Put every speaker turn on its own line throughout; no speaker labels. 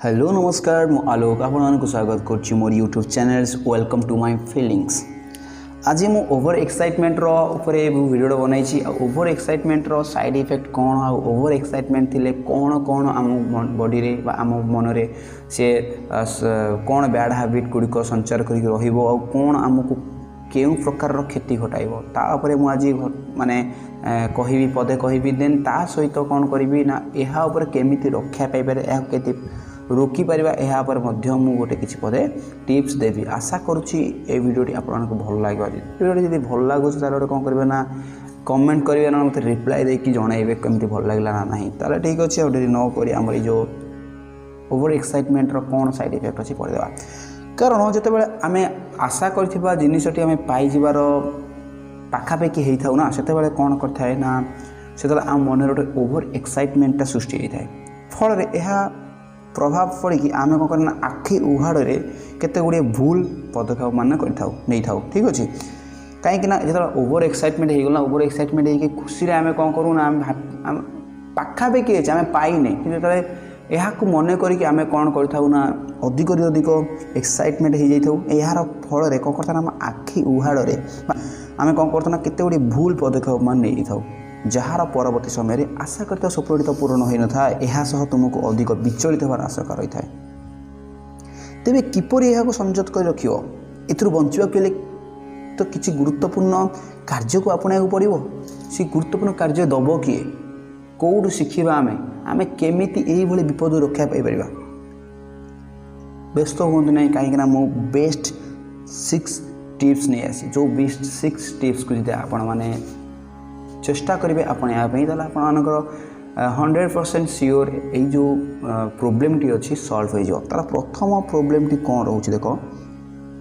Hello, ନମସ୍କାର। ମୁଁ ଆଲୋକ, ଆପଣମାନଙ୍କୁ ସ୍ୱାଗତ କରୁଛି ମୋର YouTube channels Welcome to my feelings। ଆଜି ମୁଁ ଓଭର ଏକ୍ସାଇଟମେଣ୍ଟର ଉପରେ ମୁଁ ଭିଡ଼ିଓଟା ବନାଇଛି। ଆଉ ଓଭର ଏକ୍ସାଇଟମେଣ୍ଟର ସାଇଡ଼୍ ଇଫେକ୍ଟ କ'ଣ, ଆଉ ଓଭର ଏକ୍ସାଇଟମେଣ୍ଟ ଥିଲେ କ'ଣ କ'ଣ ଆମ ବଡ଼ିରେ ବା ଆମ ମନରେ ସେ କ'ଣ ବ୍ୟାଡ଼୍ ହ୍ୟାବିଟ୍ ଗୁଡ଼ିକ ସଞ୍ଚାର କରିକି ରହିବ, ଆଉ କ'ଣ ଆମକୁ କେଉଁ ପ୍ରକାରର କ୍ଷତି ଘଟାଇବ, ତା ଉପରେ ମୁଁ ଆଜି ମାନେ କହିବି, ପଦେ କହିବି। ଦେନ୍ ତା ସହିତ କ'ଣ କରିବି ନା, ଏହା ଉପରେ କେମିତି ରକ୍ଷା ପାଇପାରେ, ଏହାକୁ କେମିତି ରୋକିପାରିବା, ଏହା ଉପରେ ମଧ୍ୟ ମୁଁ ଗୋଟେ କିଛି ପଦେ ଟିପ୍ସ ଦେବି। ଆଶା କରୁଛି ଏ ଭିଡ଼ିଓଟି ଆପଣମାନଙ୍କୁ ଭଲ ଲାଗିବ। ଆଜି ଭିଡ଼ିଓଟି ଯଦି ଭଲ ଲାଗୁଛି, ତାହେଲେ ଗୋଟେ କ'ଣ କରିବେ ନା, କମେଣ୍ଟ କରିବେ ନା ମୋତେ ରିପ୍ଲାଏ ଦେଇକି ଜଣାଇବେ କେମିତି ଭଲ ଲାଗିଲା ନା ନାହିଁ। ତାହେଲେ ଠିକ୍ ଅଛି, ଆଉ ଡେରି ନ କରି ଆମର ଏଇ ଯେଉଁ ଓଭର ଏକ୍ସାଇଟମେଣ୍ଟର କ'ଣ ସାଇଡ଼୍ ଇଫେକ୍ଟ ଅଛି ପଢ଼ିଦେବା। କାରଣ ଯେତେବେଳେ ଆମେ ଆଶା କରିଥିବା ଜିନିଷଟି ଆମେ ପାଇଯିବାର ପାଖାପାଖି ହେଇଥାଉ ନା, ସେତେବେଳେ କ'ଣ କରିଥାଏ ନା, ସେତେବେଳେ ଆମ ମନରେ ଗୋଟେ ଓଭର ଏକ୍ସାଇଟମେଣ୍ଟଟା ସୃଷ୍ଟି ହେଇଥାଏ। ଫଳରେ ଏହା ପ୍ରଭାବ ପଡ଼ିକି ଆମେ କ'ଣ କରୁ ନା, ଆଖି ଉହାଡ଼ରେ କେତେ ଗୁଡ଼ିଏ ଭୁଲ ପଦକ୍ଷେପ ମାନ କରିଥାଉ, ନେଇଥାଉ। ଠିକ୍ ଅଛି, କାହିଁକି ନା ଯେତେବେଳେ ଓଭର ଏକ୍ସାଇଟମେଣ୍ଟ ହେଇଗଲା, ଓଭର ଏକ୍ସାଇଟମେଣ୍ଟ ହେଇକି ଖୁସିରେ ଆମେ କ'ଣ କରୁ ନା, ଆମେ ପାଖାପାଖି ହେଇଛି, ଆମେ ପାଇନେ, କିନ୍ତୁ ଯେତେବେଳେ ଏହାକୁ ମନେ କରିକି ଆମେ କ'ଣ କରିଥାଉ ନା, ଅଧିକରୁ ଅଧିକ ଏକ୍ସାଇଟମେଣ୍ଟ ହେଇଯାଇଥାଉ। ଏହାର ଫଳରେ କ'ଣ କରିଥାଉ ନା, ଆମ ଆଖି ଉହାଡ଼ରେ ଆମେ କ'ଣ କରିଥାଉ ନା, କେତେ ଗୁଡ଼ିଏ ଭୁଲ ପଦକ୍ଷେପ ମାନ ନେଇଥାଉ, ଯାହାର ପରବର୍ତ୍ତୀ ସମୟରେ ଆଶା କରିଥିବା ସ୍ୱପ୍ନଟି ତ ପୂରଣ ହୋଇନଥାଏ, ଏହା ସହ ତୁମକୁ ଅଧିକ ବିଚଳିତ ହେବାର ଆଶଙ୍କା ରହିଥାଏ। ତେବେ କିପରି ଏହାକୁ ସଂଯତ କରି ରଖିବ? ଏଥିରୁ ବଞ୍ଚିବାକୁ ହେଲେ ତ କିଛି ଗୁରୁତ୍ୱପୂର୍ଣ୍ଣ କାର୍ଯ୍ୟକୁ ଆପଣେଇବାକୁ ପଡ଼ିବ। ସେ ଗୁରୁତ୍ୱପୂର୍ଣ୍ଣ କାର୍ଯ୍ୟ ଦେବ କିଏ? କେଉଁଠୁ ଶିଖିବା ଆମେ? ଆମେ କେମିତି ଏଇଭଳି ବିପଦରୁ ରକ୍ଷା ପାଇପାରିବା? ବ୍ୟସ୍ତ ହୁଅନ୍ତୁ ନାହିଁ, କାହିଁକିନା ମୁଁ ବେଷ୍ଟ 6 ଟିପ୍ସ ନେଇ ଆସିଛି। ଯେଉଁ ବେଷ୍ଟ 6 ଟିପ୍ସକୁ ଯଦି ଆପଣମାନେ ଚେଷ୍ଟା କରିବେ ଆପଣେଇବା ପାଇଁ, ତାହେଲେ ଆପଣମାନଙ୍କର 100% ସିଓର ଏଇ ଯେଉଁ ପ୍ରୋବ୍ଲେମଟି ଅଛି ସଲ୍ଭ ହୋଇଯିବ। ତା'ର ପ୍ରଥମ ପ୍ରୋବ୍ଲେମଟି କ'ଣ ରହୁଛି ଦେଖ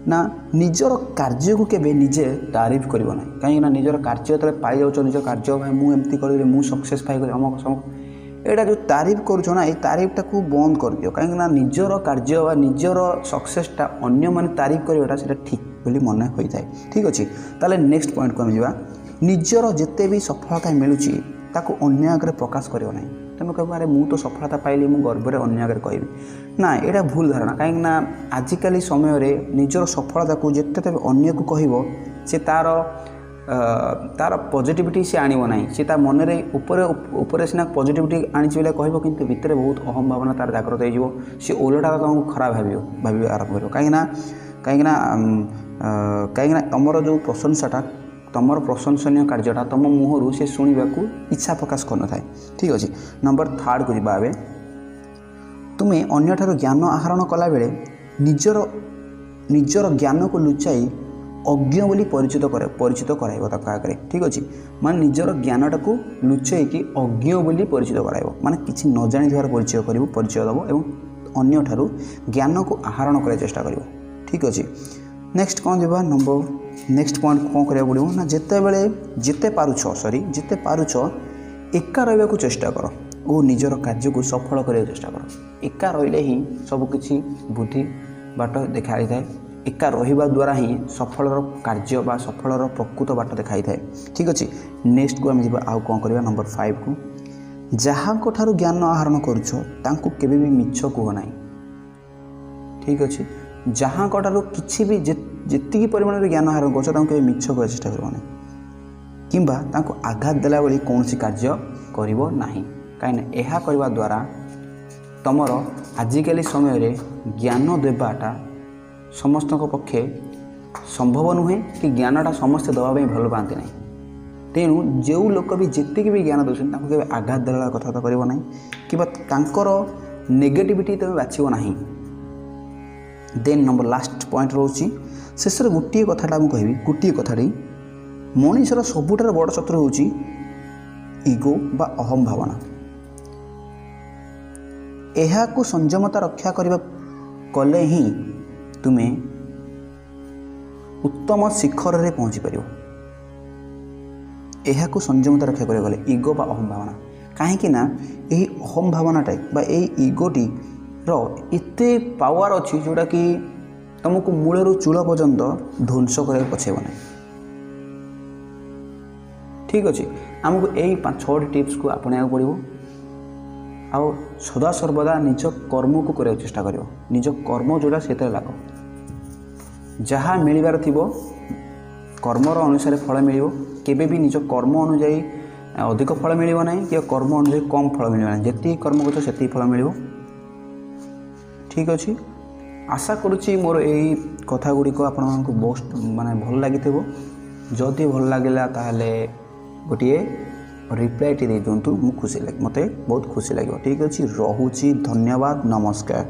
ନା, ନିଜର କାର୍ଯ୍ୟକୁ କେବେ ନିଜେ ତାରିଫ କରିବ ନାହିଁ। କାହିଁକିନା ନିଜର କାର୍ଯ୍ୟ ଯେତେବେଳେ ପାଇଯାଉଛ, ନିଜ କାର୍ଯ୍ୟ ଭାଇ ମୁଁ ଏମିତି କରିଲି, ମୁଁ ସକ୍ସେସ୍ ପାଇଗଲି, ଅମକ ସମକ, ଏଇଟା ଯେଉଁ ତାରିଫ କରୁଛ ନା, ଏଇ ତାରିଫଟାକୁ ବନ୍ଦ କରିଦିଅ। କାହିଁକିନା ନିଜର କାର୍ଯ୍ୟ ବା ନିଜର ସକ୍ସେସଟା ଅନ୍ୟମାନେ ତାରିଫ କରିବାଟା ସେଇଟା ଠିକ୍ ବୋଲି ମନେ ହୋଇଥାଏ। ଠିକ୍ ଅଛି, ତାହେଲେ ନେକ୍ସଟ ପଏଣ୍ଟକୁ ଆମେ ଯିବା। ନିଜର ଯେତେ ବି ସଫଳତା ମିଳୁଛି, ତାକୁ ଅନ୍ୟ ଆଗରେ ପ୍ରକାଶ କରିବ ନାହିଁ। ତୁମେ କହିବ, ଆରେ ମୁଁ ତ ସଫଳତା ପାଇଲି, ମୁଁ ଗର୍ବରେ ଅନ୍ୟ ଆଗରେ କହିବି ନା। ଏଇଟା ଭୁଲ ଧାରଣା। କାହିଁକିନା ଆଜିକାଲି ସମୟରେ ନିଜର ସଫଳତାକୁ ଯେତେ ତେବେ ଅନ୍ୟକୁ କହିବ, ସେ ତାର ପଜିଟିଭିଟି ସେ ଆଣିବ ନାହିଁ। ସେ ତା ମନରେ ଉପରେ ଉପରେ ସିନା ପଜିଟିଭିଟି ଆଣିଛି ବୋଲି କହିବ, କିନ୍ତୁ ଭିତରେ ବହୁତ ଅହମ ଭାବନା ତାର ଜାଗ୍ରତ ହେଇଯିବ। ସେ ଓଲଟା ତୁମକୁ ଖରାପ ଭାବିବା ଆରମ୍ଭ କରିବ। କାହିଁକିନା ତୁମର ଯେଉଁ ପ୍ରଶଂସାଟା, ତୁମର ପ୍ରଶଂସନୀୟ କାର୍ଯ୍ୟଟା ତୁମ ମୁହଁରୁ ସେ ଶୁଣିବାକୁ ଇଚ୍ଛା ପ୍ରକାଶ କରିନଥାଏ। ଠିକ୍ ଅଛି, ନମ୍ବର ଥାର୍ଡ଼କୁ ଯିବା ଏବେ। ତୁମେ ଅନ୍ୟଠାରୁ ଜ୍ଞାନ ଆହରଣ କଲାବେଳେ ନିଜର ଜ୍ଞାନକୁ ଲୁଚାଇ ଅଜ୍ଞ ବୋଲି ପରିଚିତ କରାଇବ ତାଙ୍କ ଆଗରେ। ଠିକ୍ ଅଛି, ମାନେ ନିଜର ଜ୍ଞାନଟାକୁ ଲୁଚେଇକି ଅଜ୍ଞ ବୋଲି ପରିଚିତ କରାଇବ, ମାନେ କିଛି ନ ଜାଣିଥିବାର ପରିଚୟ କରିବ, ପରିଚୟ ଦେବ ଏବଂ ଅନ୍ୟଠାରୁ ଜ୍ଞାନକୁ ଆହରଣ କରିବାକୁ ଚେଷ୍ଟା କରିବ। ଠିକ୍ ଅଛି, ନେକ୍ସଟ କ'ଣ ଯିବା? ନମ୍ବର ନେକ୍ସଟ ପଏଣ୍ଟ କ'ଣ କରିବାକୁ ପଡ଼ିବ ନା, ଯେତେବେଳେ ଯେତେ ପାରୁଛ, ସରି, ଯେତେ ପାରୁଛ ଏକା ରହିବାକୁ ଚେଷ୍ଟା କର ଓ ନିଜର କାର୍ଯ୍ୟକୁ ସଫଳ କରିବାକୁ ଚେଷ୍ଟା କର। ଏକା ରହିଲେ ହିଁ ସବୁକିଛି ବୁଦ୍ଧି ବାଟ ଦେଖାଇଥାଏ। ଏକା ରହିବା ଦ୍ୱାରା ହିଁ ସଫଳର କାର୍ଯ୍ୟ ବା ସଫଳର ପ୍ରକୃତ ବାଟ ଦେଖାଇଥାଏ। ଠିକ୍ ଅଛି, ନେକ୍ସଟକୁ ଆମେ ଯିବା। ଆଉ କ'ଣ କରିବା? ନମ୍ବର 5କୁ, ଯାହାଙ୍କ ଠାରୁ ଜ୍ଞାନ ଆହରଣ କରୁଛ, ତାଙ୍କୁ କେବେ ବି ମିଛ କୁହ ନାହିଁ। ଠିକ୍ ଅଛି, ଯାହାଙ୍କ ଠାରୁ କିଛି ବି ଯେତିକି ପରିମାଣରେ ଜ୍ଞାନ ଆହରଣ କରୁଛ, ତାଙ୍କୁ କେବେ ମିଛ କହିବା ଚେଷ୍ଟା କରିବ ନାହିଁ କିମ୍ବା ତାଙ୍କୁ ଆଘାତ ଦେଲା ଭଳି କୌଣସି କାର୍ଯ୍ୟ କରିବ ନାହିଁ। କାହିଁକିନା ଏହା କରିବା ଦ୍ୱାରା ତୁମର ଆଜିକାଲି ସମୟରେ ଜ୍ଞାନ ଦେବାଟା ସମସ୍ତଙ୍କ ପକ୍ଷେ ସମ୍ଭବ ନୁହେଁ କି ଜ୍ଞାନଟା ସମସ୍ତେ ଦେବା ପାଇଁ ଭଲ ପାଆନ୍ତି ନାହିଁ। ତେଣୁ ଯେଉଁ ଲୋକ ବି ଯେତିକି ବି ଜ୍ଞାନ ଦେଉଛନ୍ତି, ତାଙ୍କୁ କେବେ ଆଘାତ ଦେଲା କଥାବାର୍ତ୍ତା କରିବ ନାହିଁ କିମ୍ବା ତାଙ୍କର ନେଗେଟିଭିଟି ତୁମେ ବାଛିବ ନାହିଁ। ଦେନ୍ ନମ୍ବର ଲାଷ୍ଟ ପଏଣ୍ଟ ରହୁଛି, ଶେଷରେ ଗୋଟିଏ କଥାଟା ମୁଁ କହିବି, ଗୋଟିଏ କଥାଟି, ମଣିଷର ସବୁଠାରୁ ବଡ଼ ଶତ୍ରୁ ହେଉଛି ଇଗୋ ବା ଅହମ ଭାବନା। ଏହାକୁ ସଂଯମତା ରକ୍ଷା କରିବା କଲେ ହିଁ ତୁମେ ଉତ୍ତମ ଶିଖରରେ ପହଞ୍ଚିପାରିବ। ଏହାକୁ ସଂଯମତା ରକ୍ଷା କରିବାକୁ ଗଲେ ଇଗୋ ବା ଅହମ ଭାବନା, କାହିଁକି ନା ଏହି ଅହମ ଭାବନାଟା ବା ଏଇ ଇଗୋଟିର ଏତେ ପାୱାର ଅଛି, ଯେଉଁଟାକି ତୁମକୁ ମୂଳରୁ ଚୂଳ ପର୍ଯ୍ୟନ୍ତ ଧ୍ୱଂସ କରିବାକୁ ପଛେଇବ ନାହିଁ। ଠିକ୍ ଅଛି, ଆମକୁ ଏଇ 5 6ଟି ଟିପ୍ସକୁ ଆପଣେଇବାକୁ ପଡ଼ିବ। ଆଉ ସଦାସର୍ବଦା ନିଜ କର୍ମକୁ କରିବାକୁ ଚେଷ୍ଟା କରିବ। ନିଜ କର୍ମ ଯେଉଁଟା ସେଥିରେ ଲାଗ, ଯାହା ମିଳିବାର ଥିବ କର୍ମର ଅନୁସାରେ ଫଳ ମିଳିବ। କେବେ ବି ନିଜ କର୍ମ ଅନୁଯାୟୀ ଅଧିକ ଫଳ ମିଳିବ ନାହିଁ କି କର୍ମ ଅନୁଯାୟୀ କମ୍ ଫଳ ମିଳିବ ନାହିଁ। ଯେତିକି କର୍ମ କରୁଛ ସେତିକି ଫଳ ମିଳିବ। ଠିକ୍ ଅଛି, ଆଶା କରୁଛି ମୋର ଏଇ କଥା ଗୁଡ଼ିକ ଆପଣମାନଙ୍କୁ ବହୁତ ମାନେ ଭଲ ଲାଗିଥିବ। ଯଦି ଭଲ ଲାଗିଲା ତାହେଲେ ଗୋଟିଏ ରିପ୍ଲାଏଟି ଦେଇଦିଅନ୍ତୁ, ମୁଁ ଖୁସି ଲାଗି, ମୋତେ ବହୁତ ଖୁସି ଲାଗିବ। ଠିକ୍ ଅଛି, ରହୁଛି, ଧନ୍ୟବାଦ, ନମସ୍କାର।